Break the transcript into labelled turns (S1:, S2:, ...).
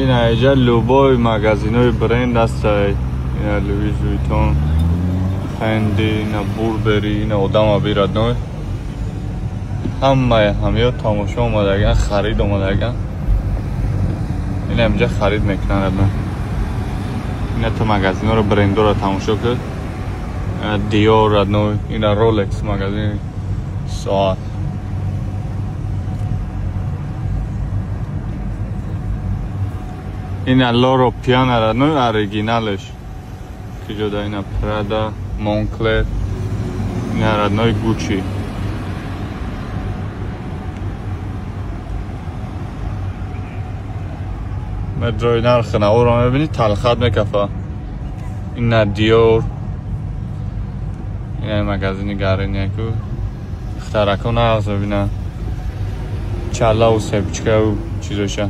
S1: Ина иҷа любой магазинои бренд ҳастай. Ина Луис Витон, Фенди, ина Бурбери, ина одама би, родной. Ҳамаи ҳамиё тамошо омадаган, харид омадаган. Ина инҷа харид мекунан, родной. Ина ту магазинҳоро, брендоро тамошо кун. Диор, родной, ина Ролекс, магазини соат. Ина Лоро Пиана, родной, оригиналш. Киҷода ина Прада, Монклер, ина, родной, Гуччи. Медрои нархи наворо мебинӣ, талхат мекафа. Ина Диор, ина магазини гариняку. Духтарако нағз мебинанд. Чаллаву сепчкаву чизоша.